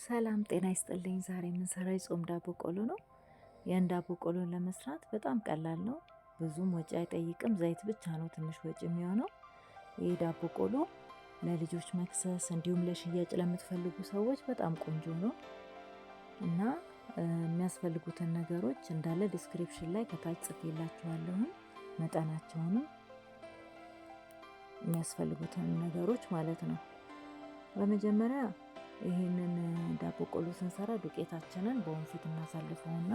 ሰላም ጤና ይስጥልኝ። ዛሬ የምንሰራው የጾም ዳቦ ቆሎ ነው። ያን ዳቦ ቆሎን ለመስራት በጣም ቀላል ነው። ብዙም ወጪ አይጠይቅም። ዘይት ብቻ ነው ትንሽ ወጪ የሚሆነው። ይህ ዳቦ ቆሎ ለልጆች መክሰስ እንዲሁም ለሽያጭ ለምትፈልጉ ሰዎች በጣም ቆንጆ ነው እና የሚያስፈልጉትን ነገሮች እንዳለ description ላይ ከታች ጽፌላችኋለሁኝ፣ መጠናቸውንም የሚያስፈልጉትን ነገሮች ማለት ነው። በመጀመሪያ ይህንን ዳቦ ቆሎ ስንሰራ ዱቄታችንን በወንፊት እናሳልፈውና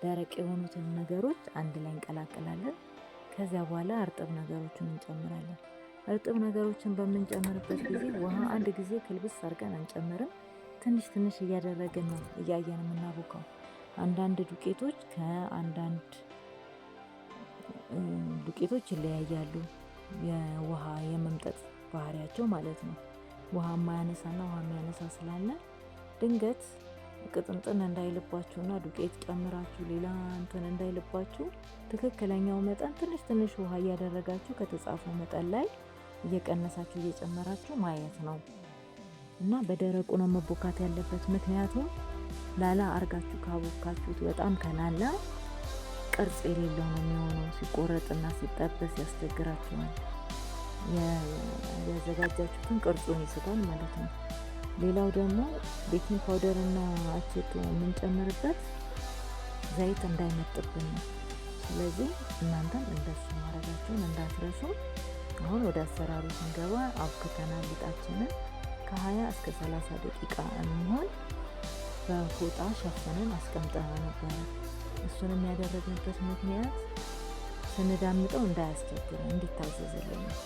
ደረቅ የሆኑትን ነገሮች አንድ ላይ እንቀላቅላለን። ከዚያ በኋላ እርጥብ ነገሮችን እንጨምራለን። እርጥብ ነገሮችን በምንጨምርበት ጊዜ ውሃ አንድ ጊዜ ክልብስ አድርገን አንጨምርም። ትንሽ ትንሽ እያደረግን ነው እያየን የምናቦካው። አንዳንድ ዱቄቶች ከአንዳንድ ዱቄቶች ይለያያሉ፣ የውሃ የመምጠጥ ባህሪያቸው ማለት ነው። ውሃ የማያነሳና ውሃ የሚያነሳ ስላለ ድንገት ቅጥንጥን እንዳይልባችሁና ዱቄት ጨምራችሁ ሌላ እንትን እንዳይልባችሁ ትክክለኛው መጠን ትንሽ ትንሽ ውሃ እያደረጋችሁ ከተጻፈው መጠን ላይ እየቀነሳችሁ እየጨመራችሁ ማየት ነው እና በደረቁ ነው መቦካት ያለበት። ምክንያቱም ላላ አርጋችሁ ካቦካችሁት በጣም ከላላ ቅርጽ የሌለው ነው የሚሆነው። ሲቆረጥና ሲጠበስ ያስቸግራችኋል። ያዘጋጃችሁትን ቅርጹን ይስታል ማለት ነው። ሌላው ደግሞ baking powder እና አቼቶ የምንጨምርበት ዘይት እንዳይመጥብን ነው። ስለዚህ እናንተም እንደሱ ማድረጋችሁን እንዳትረሱ። አሁን ወደ አሰራሩ ስንገባ አብክተናል ሊጣችንን ከ20 እስከ 30 ደቂቃ የሚሆን በፎጣ ሸፍነን አስቀምጠነው ነበረ። እሱንም ያደረግንበት ምክንያት ስንዳምጠው እንዳያስቸግረን እንዲታዘዝልን ነው።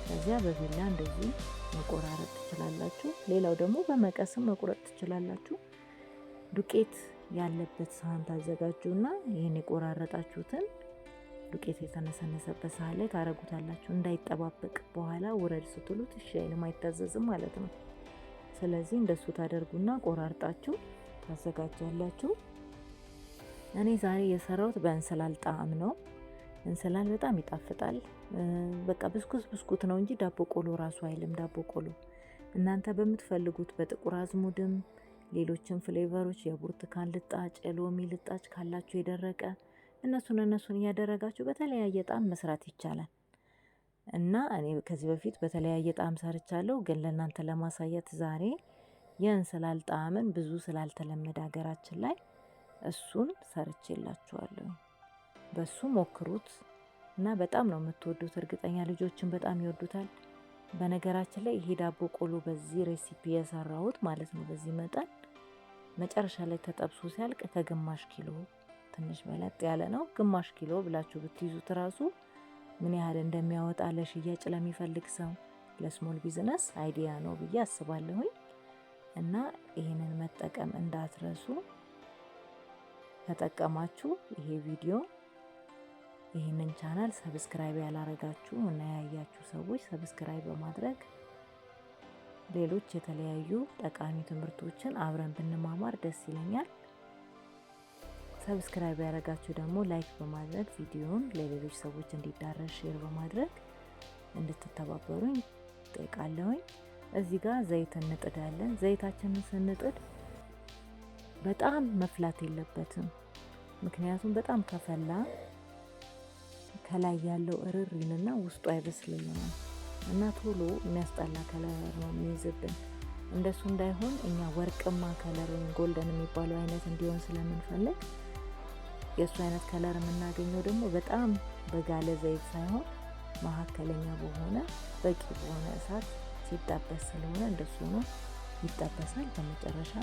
ከዚያ በቢላ እንደዚህ መቆራረጥ ትችላላችሁ። ሌላው ደግሞ በመቀስም መቁረጥ ትችላላችሁ። ዱቄት ያለበት ሳህን ታዘጋጁና ይህን የቆራረጣችሁትን ዱቄት የተነሰነሰበት ሳህን ላይ ታረጉታላችሁ። እንዳይጠባበቅ በኋላ ውረድ ስትሉት እሺ አይልም፣ አይታዘዝም ማለት ነው። ስለዚህ እንደሱ ታደርጉና ቆራርጣችሁ ታዘጋጃላችሁ። እኔ ዛሬ የሰራሁት በእንስላል ጣዕም ነው። እንስላል በጣም ይጣፍጣል። በቃ ብስኩት ብስኩት ነው እንጂ ዳቦ ቆሎ ራሱ አይልም። ዳቦ ቆሎ እናንተ በምትፈልጉት በጥቁር አዝሙድም ሌሎችም flavor ኦች የብርቱካን ልጣጭ፣ የሎሚ ልጣጭ ካላችሁ የደረቀ እነሱን እያደረጋችሁ በተለያየ ጣዕም መስራት ይቻላል። እና እኔ ከዚህ በፊት በተለያየ ጣዕም ሰርቻለሁ፣ ግን ለእናንተ ለማሳየት ዛሬ የእንስላል ጣዕምን ብዙ ስላልተለመደ ሀገራችን ላይ እሱን ሰርቼላችኋለሁ። በሱ ሞክሩት እና በጣም ነው የምትወዱት። እርግጠኛ ልጆችን በጣም ይወዱታል። በነገራችን ላይ ይሄ ዳቦ ቆሎ በዚህ recipe የሰራሁት ማለት ነው በዚህ መጠን መጨረሻ ላይ ተጠብሶ ሲያልቅ ከግማሽ ኪሎ ትንሽ በለጥ ያለ ነው። ግማሽ ኪሎ ብላችሁ ብትይዙት ራሱ ምን ያህል እንደሚያወጣ ለሽያጭ ለሚፈልግ ሰው ለ small business idea ነው ብዬ አስባለሁኝ። እና ይህንን መጠቀም እንዳትረሱ። ተጠቀማችሁ ይሄ ቪዲዮ ይህንን channel subscribe ያላረጋችሁ እና ያያችሁ ሰዎች subscribe በማድረግ ሌሎች የተለያዩ ጠቃሚ ትምህርቶችን አብረን ብንማማር ደስ ይለኛል። subscribe ያደረጋችሁ ደግሞ like በማድረግ ቪዲዮውን ለሌሎች ሰዎች እንዲዳረስ share በማድረግ እንድትተባበሩኝ ጠይቃለሁኝ። እዚህ ጋር ዘይት እንጥዳለን። ዘይታችንን ስንጥድ በጣም መፍላት የለበትም። ምክንያቱም በጣም ከፈላ ከላይ ያለው እርር ይልና ውስጡ አይበስልልንም እና ቶሎ የሚያስጠላ color ነው የሚይዝብን። እንደሱ እንዳይሆን እኛ ወርቅማ color ወይም golden የሚባለው አይነት እንዲሆን ስለምንፈልግ የእሱ አይነት color የምናገኘው ደግሞ በጣም በጋለ ዘይት ሳይሆን መካከለኛ በሆነ በቂ በሆነ እሳት ሲጠበስ ስለሆነ እንደሱ ሆኖ ይጠበሳል። በመጨረሻ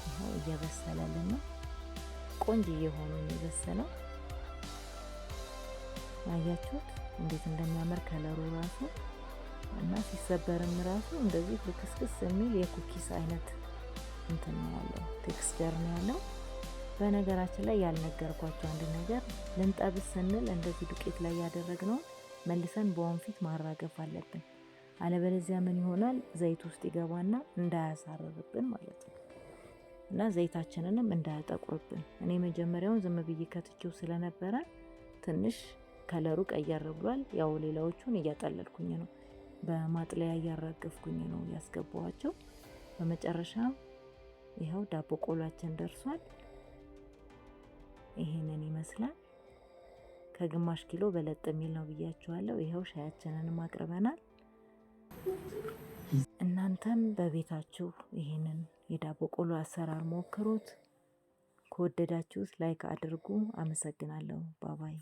ይኸው እየበሰለልን ነው። ቆንጆ ሆኖ ነው የበሰለው። አያችሁት እንዴት እንደሚያምር color ኡ ራሱ እና ሲሰበርም ራሱ እንደዚህ ፍርክስክስ የሚል የ cookies አይነት እንትን ነው ያለው፣ texture ነው ያለው። በነገራችን ላይ ያልነገርኳቸው አንድ ነገር ልንጠብስ ስንል እንደዚህ ዱቄት ላይ ያደረግነውን መልሰን በወንፊት ማራገፍ አለብን። አለበለዚያ ምን ይሆናል? ዘይት ውስጥ ይገባና እንዳያሳርርብን ማለት ነው እና ዘይታችንንም እንዳያጠቁርብን። እኔ መጀመሪያውን ዝም ብዬ ከትቼው ስለነበረ ትንሽ color ኡ ቀየር ብሏል። ያው ሌላዎቹን እያጠለልኩኝ ነው፣ በማጥለያ እያራገፍኩኝ ነው ያስገባኋቸው። በመጨረሻ ይኸው ዳቦ ቆሏችን ደርሷል። ይሄንን ይመስላል። ከግማሽ ኪሎ በለጥ የሚል ነው ብያችኋለሁ። ይኸው ሻያችንንም አቅርበናል። እናንተም በቤታችሁ ይሄንን የዳቦ ቆሎ አሰራር ሞክሩት። ከወደዳችሁት like አድርጉ። አመሰግናለሁ። Bye bye።